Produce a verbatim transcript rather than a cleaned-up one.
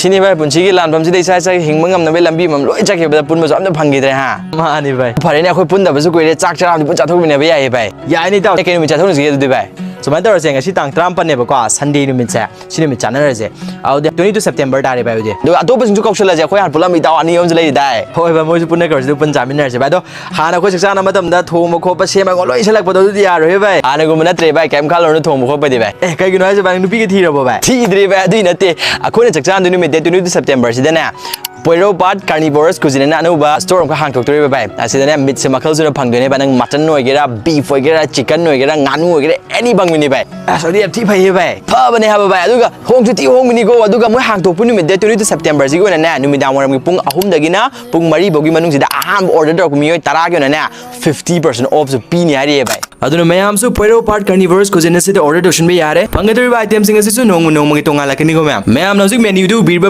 ꯁꯤꯅꯤ ꯚꯥꯏ, ꯄꯨꯟꯁꯤꯒꯤ ꯂꯥꯟꯐꯝꯁꯤꯗ ꯏꯁꯥ ꯏꯁꯥꯒꯤ ꯍꯤꯡꯕ ꯉꯝꯅꯕꯒꯤ ꯂꯝꯕꯤ ꯑꯃꯃꯝ ꯂꯣꯏ ꯆꯠꯈꯤꯕꯗ ꯄꯨꯟꯕꯁꯨ ꯑꯝꯇ ꯐꯪꯈꯤꯗ꯭ꯔꯦ ꯍꯥ꯫ ꯃꯥꯅꯤ ꯚꯥꯏ꯫ ꯐꯔꯦꯅꯦ, ꯑꯩꯈꯣꯏ ꯄꯨꯟꯗꯕꯁꯨ ꯀꯨꯏꯔꯦ, ꯆꯥꯛ ꯆꯔꯥ ꯑꯃꯗꯤ ꯄꯨꯟ ꯆꯥꯊꯣꯛꯃꯤꯟꯅꯕ ꯌꯥꯏꯌꯦ ꯚꯥꯏ꯫ ꯌꯥꯏꯅꯦ ꯏꯇꯥꯎ꯫ ꯀꯩ ꯅꯨꯃꯤꯠ ꯆꯥꯊꯣꯛꯅꯁꯤꯒꯦ ꯑꯗꯨꯗꯤ ꯚꯥꯏ? ꯁꯨꯃꯥꯏꯅ ꯇꯧꯔꯁꯦ, ꯉꯁꯤ ꯇꯥꯡ ꯇꯔꯥꯃꯥꯄꯟꯅꯦꯕꯀꯣ, Sunday ꯅꯨꯃꯤꯠꯁꯦ, ꯁꯤ ꯅꯨꯃꯤꯠ ꯆꯥꯟꯅꯔꯁꯦ꯫ ꯑꯗꯨꯗꯤ twenty two September ꯇꯥꯔꯦ ꯚꯥꯏ꯫ ꯑꯗꯨꯗꯤ ꯑꯗꯨꯒ ꯑꯇꯣꯞꯄꯁꯤꯡꯁꯨ ꯀꯧꯁꯜꯂꯁꯦ, ꯑꯩꯈꯣꯏ ꯍꯥꯟꯅ ꯄꯨꯜꯂꯝꯕ ꯏꯇꯥꯎ ꯑꯅꯤ ꯑꯍꯨꯝꯁꯨ ꯂꯩꯔꯤꯗꯥꯏ꯫ ꯍꯣꯏ ꯚꯥꯏ, ꯃꯣꯏꯁꯨ ꯄꯨꯟꯅ ꯀꯧꯔꯁꯤ, ꯑꯗꯨ ꯄꯨꯟ ꯆꯥꯃꯤꯟꯅꯔꯁꯦ ꯚꯥꯏ꯫ ꯑꯗꯣ ꯍꯥꯟꯅ ꯑꯩꯈꯣꯏ ꯆꯥꯛ ꯆꯥꯅꯕ ꯃꯇꯝꯗ ꯊꯣꯡꯕ ꯈꯣꯠꯄ ꯁꯦꯝꯕ ꯂꯣꯏ ꯁꯤꯜꯂꯛꯄꯗꯣ ꯑꯗꯨꯗꯤ ꯌꯥꯔꯣꯏꯍꯦ ꯚꯥꯏ꯫ ꯍꯥꯟꯅꯒꯨꯝꯕ ꯅꯠꯇ꯭ꯔꯦ ꯚꯥꯏ, ꯀꯩꯝ ꯈꯜꯂꯨꯔꯅꯨ ꯊꯣꯡꯕ ꯈꯣꯠꯄꯗꯤ ꯚꯥꯏ꯫ ꯑꯦ, ꯀꯩꯒꯤꯅꯣ ꯍꯥꯏꯁꯦ ꯚꯥꯏ, ꯅꯨꯄꯤꯒ ꯊꯤꯔꯕꯣ ꯚꯥꯏ? ꯊꯤꯗ꯭ꯔꯤ ꯚꯥꯏ, ꯑꯗꯨꯏ ꯅꯠꯇꯦ꯫ ꯑꯩꯈꯣꯏꯅ ꯆꯥꯛ ꯆꯥꯟꯗꯣꯏ ꯅꯨꯃꯤꯠꯇ twenty two September ꯁꯤꯗꯅꯦ, ꯄꯣꯏꯔꯧ ꯄꯥꯠ Carnivorous Cuisine ꯑꯅ ꯑꯅꯧꯕ store ꯑꯃꯈꯛ ꯍꯥꯡꯗꯣꯛꯇꯣꯔꯤꯕ ꯚꯥꯏ꯫ ꯑꯁꯤꯗꯅꯦ meat ꯁꯦ ꯃꯈꯜ ꯁꯨꯅ ꯐꯪꯗꯣꯏꯅꯦ ꯚꯥꯏ꯫ ꯅꯪ mutton ꯑꯣꯏꯒꯦꯔꯥ, beef ꯑꯣꯏꯒꯦꯔꯥ, chicken ꯑꯣꯏꯒꯦꯔꯥ, ꯉꯥꯅꯨ ꯑꯣꯏꯒꯦꯔꯥ, any ꯐꯪꯒꯅꯤ ꯚꯥꯏ꯫ ꯑꯁ, ꯑꯗꯨꯗꯤ ꯌꯥꯝ ꯊꯤ ꯐꯩꯌꯦ ꯚꯥꯏ꯫ ꯐꯕꯅꯦ ꯍꯥꯏꯕ ꯚꯥꯏ꯫ ꯑꯗꯨꯒ ꯍꯣꯡꯁꯨ ꯊꯤ ꯍꯣꯡꯕꯅꯤꯀꯣ꯫ ꯑꯗꯨꯒ ꯃꯣꯏ ꯍꯥꯡꯗꯣꯛꯄ ꯅꯨꯃꯤꯠ date twenty two September ꯁꯤꯒꯤ ꯑꯣꯏꯅꯅꯦ, ꯅꯨꯃꯤꯗꯥꯡ ꯋꯥꯏꯔꯝꯒꯤ ꯄꯨꯡ ꯑꯍꯨꯝꯗꯒꯤꯅ ꯄꯨꯡ ꯃꯔꯤ ꯐꯥꯎꯒꯤ ꯃꯅꯨꯡꯁꯤꯗ ꯑꯍꯥꯟꯕ order ꯇꯧꯔꯛꯄ ꯃꯤꯑꯣꯏ ꯇꯔꯥꯒꯤ ꯑꯣꯏꯅꯅꯦ fifty percent off ꯁꯨ ꯄꯤꯅꯤ ꯍꯥꯏꯔꯤꯌꯦ ꯚꯥꯏ꯫ ꯑꯗꯨꯅ ꯃꯌꯥꯝꯁꯨ ꯄꯣꯏꯔꯧ ꯄꯥꯠ Carnivorous Cuisine ꯑꯁꯤꯗ order ꯇꯧꯁꯤꯟꯕ ꯌꯥꯔꯦ꯫ ꯐꯪꯒꯗꯧꯔꯤꯕ item ꯁꯤꯡ ꯑꯁꯤꯁꯨ ꯅꯣꯡꯃ ꯅꯣꯡꯃꯒꯤ ꯇꯣꯉꯥꯜꯂꯛꯀꯅꯤꯀꯣ ꯃꯌꯥꯝ꯫ ꯃꯌꯥꯝꯅ ꯍꯧꯖꯤꯛ menu ꯗ ꯎꯕꯤꯔꯤꯕ